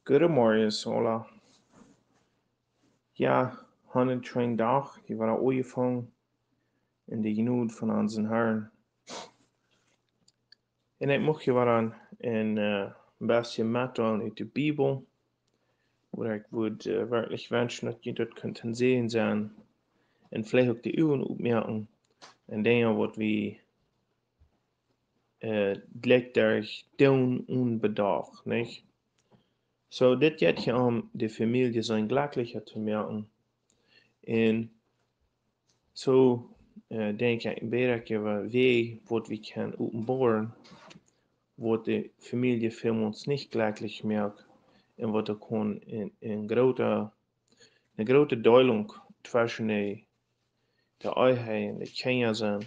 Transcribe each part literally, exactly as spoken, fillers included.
Goodemorjes, hola. Jo, han een scheenen Dach, dee wia aunjefongen en de Jnod von onsen Harn. Un ekj mucht hia wada een, een, äh, een bät metdeelen ut de Bibel, wua ekj wudd, äh, werkjlich wenschen, daut jie daut kunnen seenen un veleicht uk de Uagen opmoaken un Dinja, waut wie äh, jlikj doa doonen onbedocht, nich? Soo, dit jeit hia om de Famielje sien jlekjlicha to moaken. Un soo, äh, denkj ekj, bäd ekj äwa Wäaj, waut wie kjennen openboaren, waut de Famielje väl mol nich jlekjlich moakt un waut doa kaun een, een groota, eene groote Deelunk tweschen de, de Ehe un de Kjinja sennen.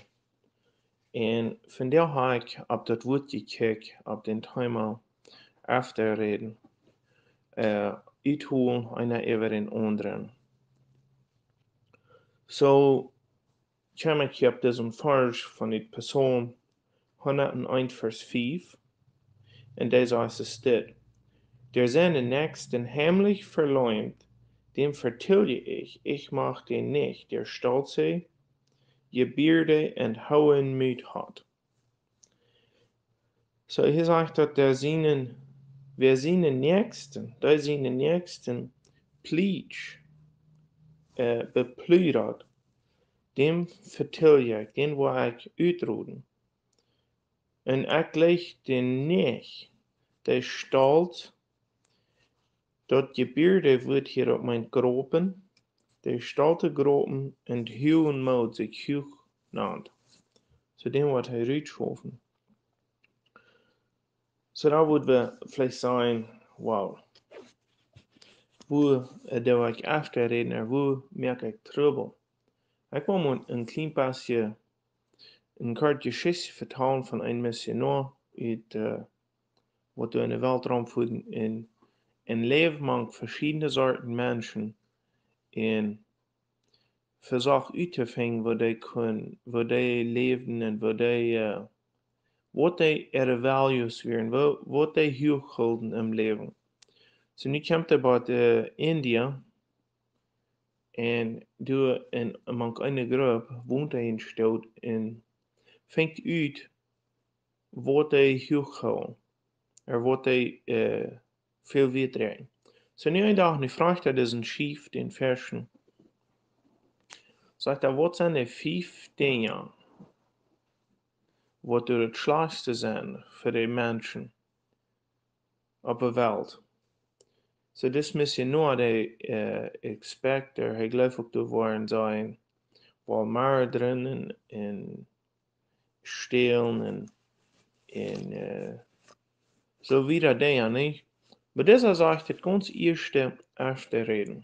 Un vondoag hab ekj opp daut Wuat jekjikjt, opp daut Thema Afscheid räden, äh, utholen, eena äwa dän aundren. Soo, kjeem ekj hia opp disen Varsch von de Psalm hundat eent, Varsch fiew. Un dee sajcht es dit: Der seinen Nächsten heimlich verleumdet, dem vertilge ich, ich mag den nicht, der stolze Gebärde und hohen Mut hat. Soo, hia sajcht daut, der sienen, wäa sienen Näakjsten, dee sienen Näakjsten plietsch, äh, bepludrat, däm vetilj ekj, dän woa ekj utroden. Un ekj jlikj dän nich, dee stolt, daut Gebärde woat hia uk meent gropen, dee stolte gropen un hoogmoodich huach nant. Soo dän woat hee rutschaufen. Soo dan wudd wie veleicht sajen, wow, woo, äh, doo ekj Afscheid räden, woo moak ekj Trubbel? Ekj well mol een kjlien bät eene korte Jeschicht vetalen von een Missionoa, ut, äh, waut doa enne Welt romfoat un, un läwd mank veschiedne Sorten Menschen un vesocht uttofinjen, woo dee kunnen, woo dee läwden un woo dee, äh, waut dee äare values wieren, woo, waut dee huach hilden em Läwen. Soo, nu kjemt hee bie, äh, India un doa en, mank eene Grupp wont hee en Stoot un finjt ut, waut dee huach hilden, ooda waut dee, äh, väl wieet drekjen. Soo, nu een Dach, nu fruach hee disen Chef, dän ieeschten, sajcht hee: "Waut sent de fief Dinja, waut doa daut schlajchtste sent fa de Menschen opp de Welt?" Soo, dis Missionoa, dee, äh, expect, hee jleeft uk, doa woaren see woll Morden un, un stälen un, un, äh, soo wieda Dinja, nich? Oba disa sajcht daut gaunz ieeschte Afscheid räden.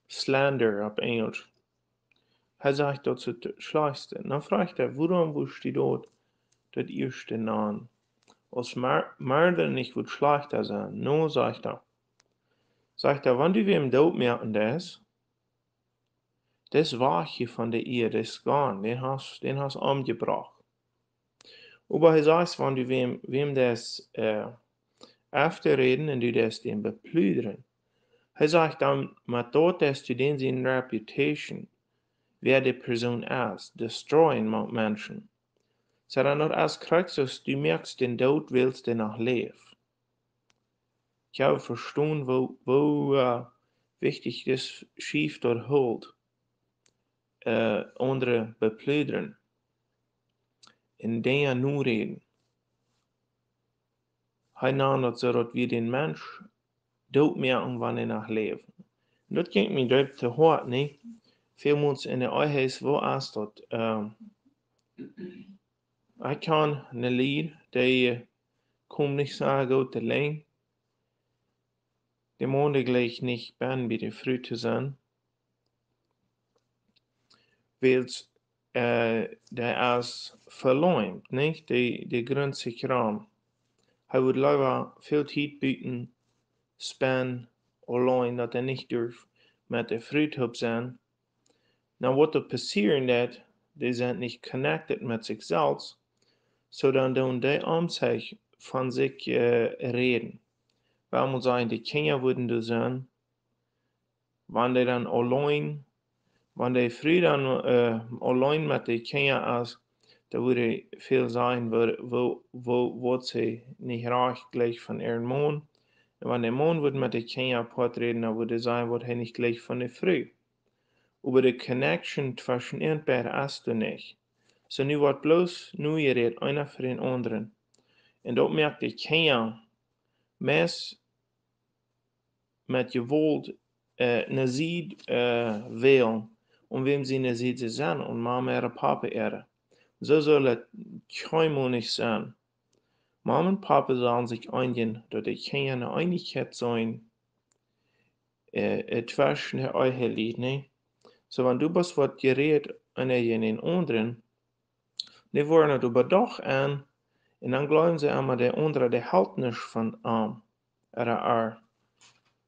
Slander opp Enjlisch. Hee sajcht daut es daut schlajchtste. Dan fruach hee: "Wuarom wurscht du daut, daut ieeschte nanen? Aus Mar-, Morden nich wudd schlajchta sennen?" "Nä," sajcht hee. Sajcht hee: "Wan du wäm doot moaken deist, dee es wajch hia von de Ieed, dee es gone, dän hast, dän hast omjebrocht." Oba hee sajcht, wan du wäm, wäm deist, äh, Afscheid räden un du deist dän bepludren, hee sajcht dan, met daut deist du dän siene reputation, wäa dee Persoon es, destroyen mank Menschen. Soo dan daut es krakjt soo aus du moakst dän doot, wiels dee noch läft. Ekj hab vestonen, woo, woo, äh, wichtich dis Chef daut hilt, äh, aundre bepludren un Dinja noräden. Hee nand daut soo, daut wia dän Mensch doot moaken, wan hee noch läft. Un daut jinkj mie deep to Hoat, nä? Väl Mol en de Ehe es, woo es daut, ähm, ekj kjan eene Lied, dee, äh, kjemt nich soo goot to lenj. De Maun, dee jleicht nich bennen bie de Fru to sennen. Wiels, äh, dee es veloimt, nich? Dee, dee grunt sikj rom. Hee wudd leewa väl Tiet buten spenden, auleen, daut hee nich durf met de Fru toop sennen. Nu, waut doa passieren deit, dee sent nich connected met sikj selfst, soo dan doonen dee om sikj von sikj, äh, räden. Well wie sajen, de Kjinja wudden doa sennen, wan dee dan auleen, wan de Fru dan auleen met de Kjinja es, dan wudd väl sennen, waut see nich rajcht jleicht von äaren Maun. Un wan de Maun wudd met de Kjinja poat räden, dan wudd hee sajen, waut hee nich jleicht von de Fru. Oba de connection tweschen an beid es doa nich. Soo nu woat bloos nu jerät, eena fa dän aundren. Un daut moakt de Kjinja meist met Jewault ne Sied wälen, aun wäm siene Sied see sent, aun Mama äare, Papa äare. Soo saul daut kjeenmol nich sennen. Mama un Papa sellen sikj eenijen, daut de Kjinja ne Eenichkjeit seenen tweschen de Ehelied, nich? Soo wan doa waut jerät, eena jäajen dän aundren, dee woaren daut oba doch en, un dan jleewen see emma, de aundra, dee helt nuscht von am ooda äa.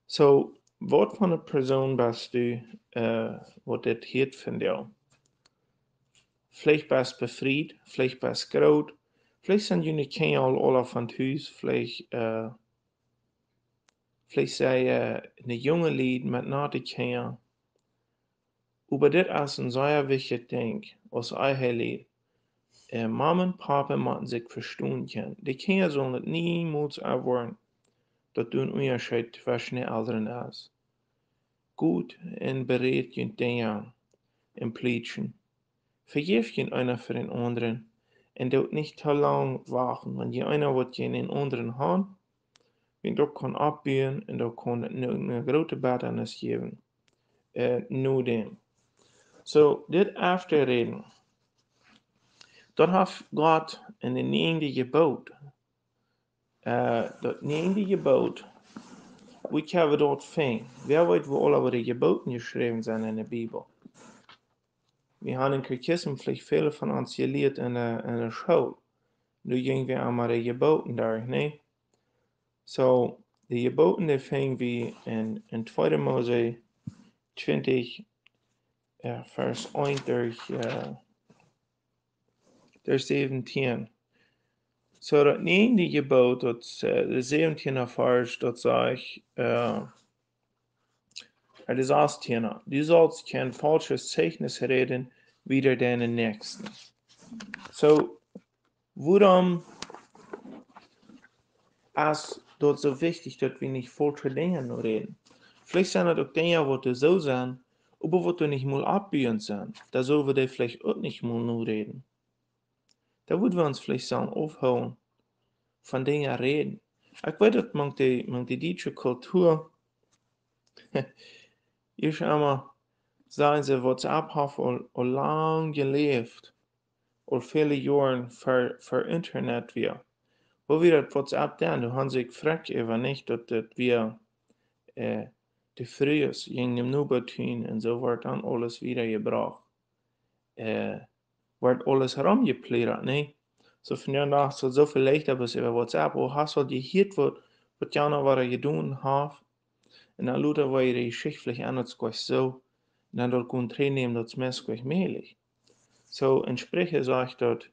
Soo, waut fa ne Persoon best du, waut dit hia von die? Veleicht best befriet, veleicht best groot, veleicht sent june Kjinja aul aula von Hus, veleicht, veleicht sent june Junge Lied met nate Kjinja. Oba dit es een sea wichtjet Dinkj aus Ehelied. Mama un Papa motten sikj vestonen kjennen. De Kjinja sullen daut niemols erwoaren, daut doa een Unjascheet tweschen de Elren es. Got un berät junt Dinja un Plichten. Vejäft junt eena fa dän aundren un doot nich too lang wachten, wan jie eena waut jäajen dän aundren han, wiels daut kaun oppbuen un daut kaun ne groote Bettanis jäwen nodäm. Soo dit auftoräden, daut haft Gott en de näajende Jeboot, daut näajende Jeboot, wua kjenn wie daut finjen? Wäa weet, wua aula de Jebooten jeschräwen sent en de Bibel? Wie han en Katechismus veleicht väle von ons jelieet en de School. Doa jinj wie emma de Jebooten derch, nä? Soo, de Jebooten, dee finj wie en tweede Mose twintich, Varsch eent derch säwentieen. Soo daut näajende Jeboot, daut, de säwentieenda Varsch, daut sajcht, de sastienda: Du saust kjeen faulschet Zeichnis räden wider dienen Näakjsten. Soo, wuarom es daut soo wichtich, daut wie nich faulsche Dinja noräden? Veleicht sent daut uk Dinja, waut doa soo sent, oba waut doa nich mol oppbuent sent. Dan sull wie dee veleicht uk nich mol noräden. Dan wudd wie ons veleicht sellen aufhoolen von Dinja räden. Ekj weet daut mank de dietsche Kultua, es emma, sajen see, WhatsApp haft aul lang jeläft, aul väle Joaren ver Internet wia. Woo wia daut WhatsApp dan? Doa han see sikj frekj äwa, nich, daut daut wia, de Frues jinjen em Nobatun un soo wort dan aules wieda jebrocht, wort aules romjepliedat, nich? Soo vondoag es daut soo väl leichta, bloos äwa WhatsApp, o, hast aul jehieet, waut jana wada jedonen haft? Un dan lota woa jie de Jeschicht veleicht aundasch soo, un dan daut gonen trigjnämen, daut es meist nich mäajlich. Soo en Spricha sajcht daut: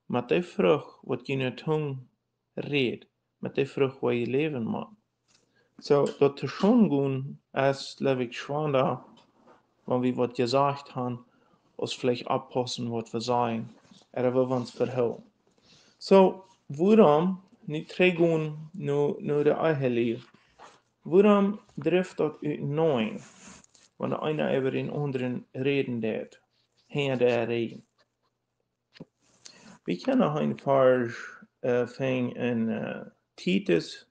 Met de Frucht, waut june Tung rät, met de Frucht woa jie läwen, Maun. Soo daut to schoon gonen es, jleew ekj, schwanda, wan wie waut jesajcht han, aus veleicht oppaussen, waut wie sajen, ooda woo wie ons vehoolen. Soo, wuarom, nu trigj gonen no de Ehelied, wuarom drift daut uteneen, wan eena äwa dän aundren räden deit, hinja de Rigjen? Wie kjennen noch een Varsch finjen en Titus,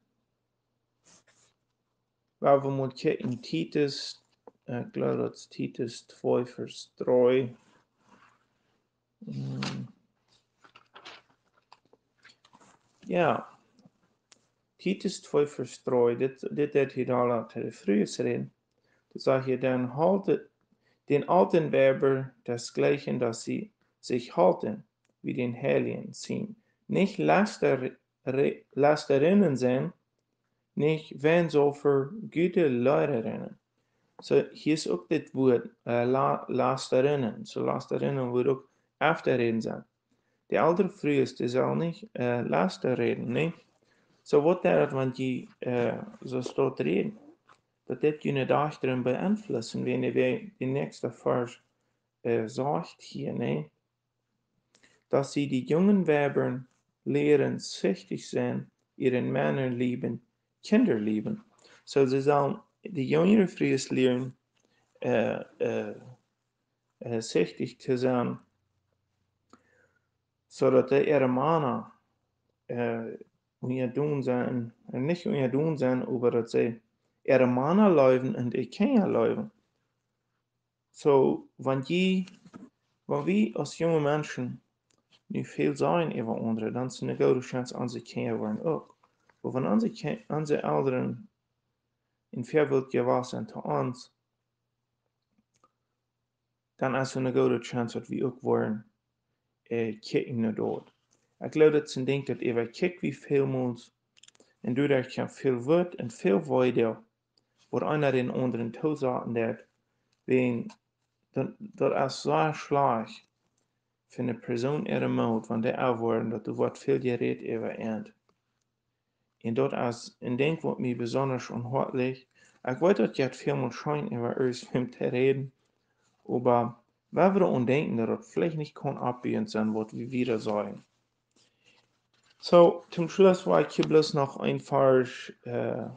wua wie mol kjikjen, Titus, ekj jleew daut es Titus twee Varsch dree. Jo, Titus twee Varsch dree, dit deit hia aul to de Frues räden. Doa sajcht hee: Denn haltet, den alten Weibern desgleichen, dass sie sich halten, wie den Heiligen ziehen, nicht Lästerinnen sein, nicht Weinsäufer, gute Lehrerinnen. Soo, hia es uk dit Wuat, Lästerinnen. Soo, Lästerinnen wudd uk auftoräden sennen. De eldre Frues, dee sellen nich Lästa räden, nich? Soo waut daut, wan jie, äh, soo stoakj räden, daut dit june Dochta beeinflussen, wan dee, de näakjste Varsch, äh, sajcht hia, nä? Dass sie die jungen Weibern lehren, züchtig sein, ihren Männern lieben, Kinder lieben. Soo, see sellen de jungere Frues lieren, äh, äh, äh, züchtig to sennen, soo daut dee äare Mana, äh, unjadon sennen, äh, nich unjadon sennen, oba daut see äare Mana leewen un äare Kjinja leewen. Soo, wan jie, wan wie aus junge Menschen nu väl sajen äwa aundre, dan es ne goode Chance, onse Kjinja woaren uk. Oba wan onse Kje-, onse Elren en Väabilt jewast sent to ons, dan es ne goode Chance, daut wie uk woaren, äh, kjikjen no daut. Ekj jleew, daut es een Dinkj, daut äwa kjikj wie välmols, un doaderch kjemt väl Wut un väl Weedoag, waut eena dän aundren toosaten deit, wäajen daut, daut es soo schlajcht fa ne Persoon äare Moot, wan dee aul woaren, daut doa woat väl jerät äwa an. Un daut es een Dinkj, waut mie besonda aum Hoat licht. Ekj weet, daut jeit väl mol scheen äwa irjentwäm to räden, oba wie wellen aun denkjen, daut daut veleicht nich kaun oppbuen sennen, waut wie wieda sajen. Soo, toom Schluss well ekj hia bloos noch een Varsch, äh,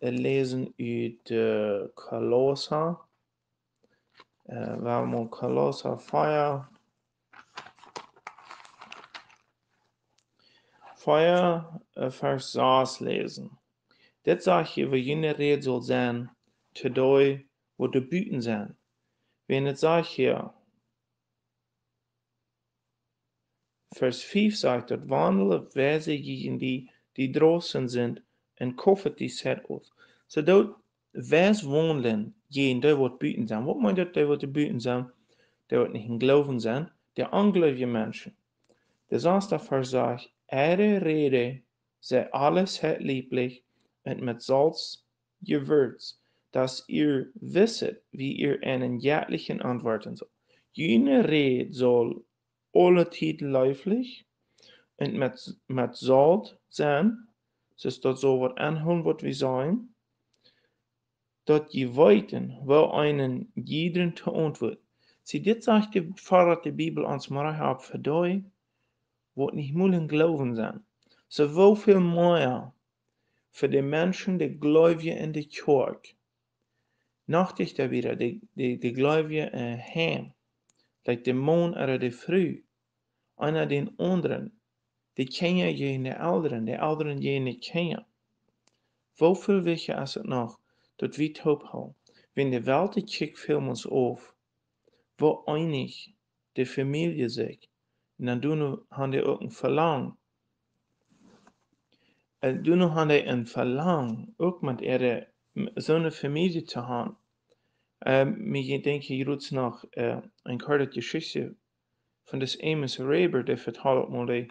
läsen ut, äh, Kolossa. Äh, wie haben Kolossa vea, vea, äh, Varsch sas läsen. Dit sajcht hia, woo june Räd saul sennen to dee, waut doa buten sent. Wan et sajcht hia, Varsch fief sajcht daut: Wandelt weise jäajen dee, dee draußen sind, un kauft die Zeit aus. Soo daut weis waundlen jäajen dee, waut buten sent. Waut meent daut, dee, waut doa buten sent? Dee, waut nich em Gloowen sent, de onjleewje Menschen. De sasta Varsch sajcht: Äare Räd sei alle Zeit lieblich un met Salz jewürzt, dass ihr wisset, wie ihr einen Göttlichen antworten sollt. June Räd saul aule Tiet leeflich un met, met Solt sennen, soo daut see waut aunhoolen, waut wie sajen, daut jie weeten, woo eenen jiedren to auntwuaden. See, dit sajcht de, fodat de Bibel ons mau opp fa dee, waut nich mol em Gloowen sent. Soo, woo väl mea fa de Menschen, de Gleewje en de Kjoakj, noch dichta wada, de, de, de Gleewje, äh, heim, like de Maun ooda de Fru, eena dän aundren, de Kjinja jäajen de Elren, de Elren jäajen de Kjinja. Woo väl wichtja es et noch, daut wie toop hoolen? Wan de Welt, dee kjikjt väl mol auf, woo eenich de Famielje sikj. Un dan doonen, haben dee uk een Velangen. Äh, doonen haben dee een Velangen, uk met äare, m-, soone Famielje to haben. Äh, mie denkjt hia jrods noch, äh, een korte Jeschicht von dis Amos Raber, dee vetald mol dee,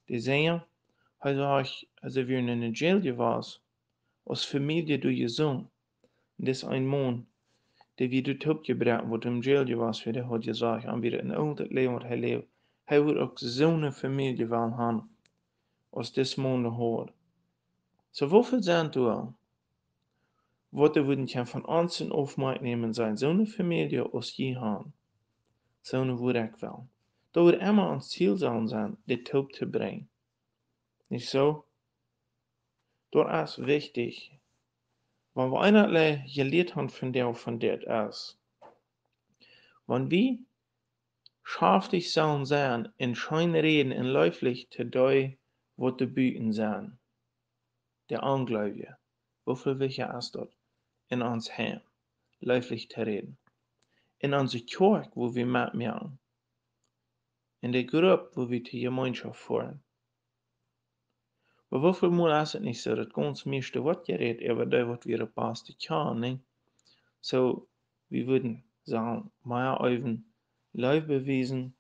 dee Sinja. Hee sajcht, aus hee wia en de Jail jewast, aus Famielje doa jesungen. Un dis een Maun, dee wia doa toopjebroaken, waut em Jail jewast wia, dee haud jesajcht, hee wia een oolet Läwen, waut hee läwd. Hee wudd uk soone Famielje wellen haben, aus dis Maun doa haud. Soo, woo väl sent doa, waut dee wudden kjennen von ons en Aufmoak nämen, sajen, soone Famielje aus jie haben, soone wudd ekj wellen. Daut wudd emma ons Ziel sellen sennen, dee toop to brinjen. Nich soo? Daut es wichtich. Wan wie eent jelieet haben von dee, von dit es, wan wie schaftich sellen sennen un scheen räden un leeflich to dee, waut doa buten sent, de Ongleewje, woo väl wichtja es daut, en ons Heim leeflich to räden, en onse Kjoakj, wua wie metmoaken, en de Grupp, wua wie to Jemeenschoft foaren. Oba woo väl mol es et nich soo, daut gaunz mieeschte woat jerät äwa dee, waut wie daut baste kjanen, nä? Soo, wie wudden sellen mea äwen, Leew bewiesen.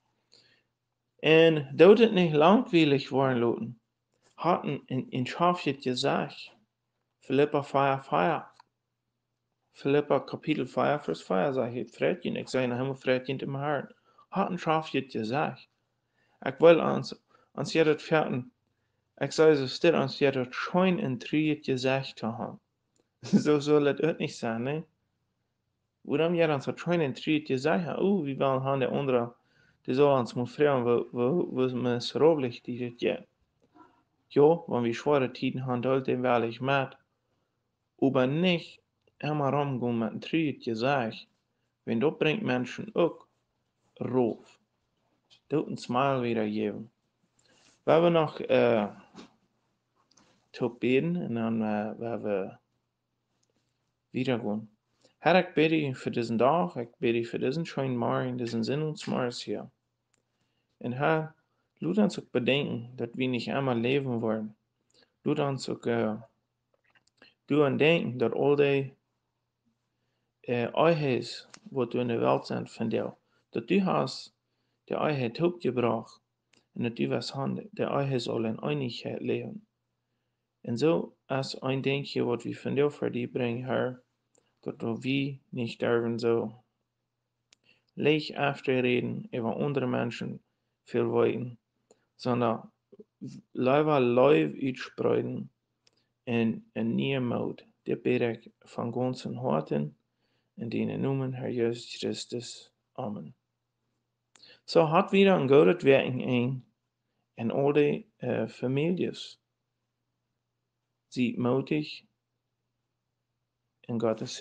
Un doot et nich langwielich woaren loten. Haft een, een, een schaftjet Jesecht. Filippa vea vea. Filippa Kapitel vea, Varsch vea sajcht: Freit junt, ekj saj noch eemol, freit junt em Harn. Haft een schaftjet Jesecht. Ekj well ons, ons hia daut foaken, Ekj saj soo, steit ons je daut scheen en trieet Jesecht to han. Soo saul et uk nich sennen, nä? Wuarom je dan soo scheen en trieet Jesecht han? Oh, wie wellen han de aundre, dee saul ons mol froagen, woo, woo, woo miserabel die daut jeit. Jo, wan wie schwoare Tieden han, deelt dee wellich met. Oba nich emma romgonen met en trieet Jesecht, wiels daut brinjt Menschen uk rauf. Doot en smile wieda jäwen. Wie haben noch äh, to bäden un dan äh, wie haben wieda gonen. Herr, ekj bäd die fa disen Dach, ekj bäd die fa disen scheenen Morjen, disen Sinnowentmorjes hia. Un Herr, lot ons uk bedenkjen, daut wie nich emma läwen woaren. Lot ons uk äh, doaraun denkjen, daut aul dee äh, Ehes, waut doa en de Welt sent vondoag, daut du hast de Ehe toopjebrocht un daut du west han, de Ehe saul en Eenichkjeit läwen. Un soo es een Dinkj hia, waut wie vondoag fa die brinjen, Herr, daut wie nich derwen soo leicht auftoräden äwa aundre Menschen väl weeten, sonda leewa Leew utspreeden un en nieen Moot. Dit bäd ekj von gaunzem Hoaten en dienen Nomen, Herr Jesus Christus. Amen. Soo, hat wieda en goodet Wäakjenenj en aul de äh, Famieljes. Siet mootich un Gott es